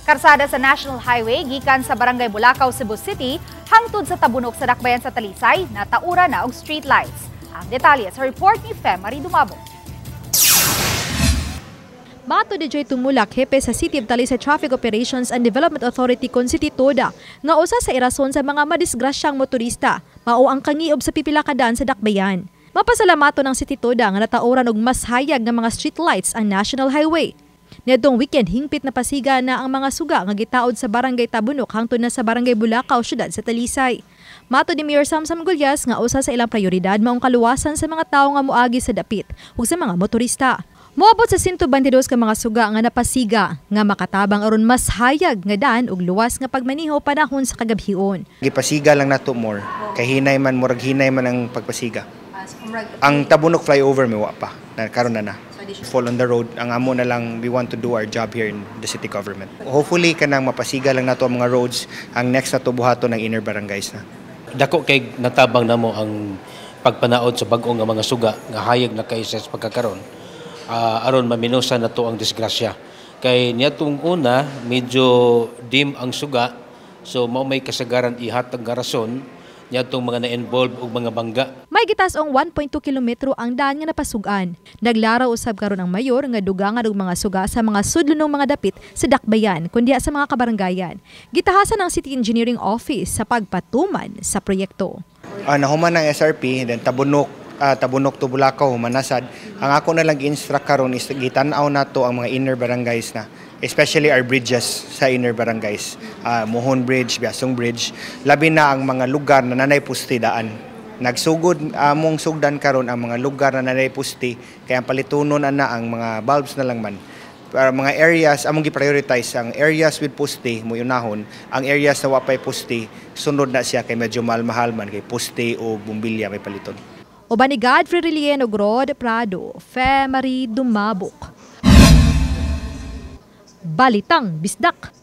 Karsada sa National Highway gikan sa Barangay Bulacau, Cebu City hangtod sa Tabunok sa Dakbayan sa Talisay nataura na og street lights. Ang detalye sa report ni Femary Dumabok. Mato ni Joy Tumulak, hepe sa City of Talisay Traffic Operations and Development Authority kon City TODA, nga usa sa irason sa mga madisgrasyang motorista, mao ang kangiob sa pipila ka daan sa dakbayan. Mapasalamato ng City TODA nga natauran og mas hayag nga mga street lights ang National Highway. Niadtong weekend, hingpit na pasiga na ang mga suga nga gitaod sa Barangay Tabunok hangtod na sa Barangay Bulacau, syudad sa Talisay. Mato ni Mayor Samsam Gullas nga usa sa ilang prioridad maong kaluwasan sa mga tawo nga moagi sa dapit ug sa mga motorista. Moabot sa 122 ka mga suga nga napasiga nga makatabang aron mas hayag nga daan ug luwas nga pagmaniho panahon sa kagabhion. Gipasiga lang nato more. Kay hinay man, murag hinay man ang pagpasiga. Ang Tabunok flyover may wa pa. Na karon na na. Fall on the road. Ang amo na lang, we want to do our job here in the city government. Hopefully kanang mapasiga lang nato ang mga roads. Ang next na to buhaton ng inner barangays na. Dako kay natabang namo ang pagpanaod sa bag-o nga mga suga nga hayag na kay sa pagkakaron aron maminusan nato ang disgrasya. Kay niadtong una medyo dim ang suga, so mao may kasagaran ihatag nga rason niadtong mga na-involve og mga bangga. May gitas-ong 1.2 kilometro ang daan nga napasugan. Naglaraw usab karon ang mayor nga dugangan og mga suga sa mga sudlonong mga dapit sa dakbayan kundi sa mga kabaranggayan. Gitahasan ang City Engineering Office sa pagpatuman sa proyekto. Nahuman ang SRP, then Tabunok to Bulacau humanasad. Ang ako na lang gi-instruct karon is gitan-aw nato ang mga inner barangays na, especially our bridges sa inner barangays. Mohon Bridge, Biasong Bridge, labi na ang mga lugar na nanay puste daan. Nagsugod among sugdan karon ang mga lugar na nanay puste, kaya ang palitunon ana ang mga bulbs na lang man. Para mga areas among gi-prioritize ang areas with poste mo unahon, ang areas na wa pay poste sunod na siya kay medyo mahal-mahal man kay poste o bumbilya may paliton. Uban ni Godfrey Relieno, Rod Prado, Fe Marie Dumabok. Balitang Bisdak.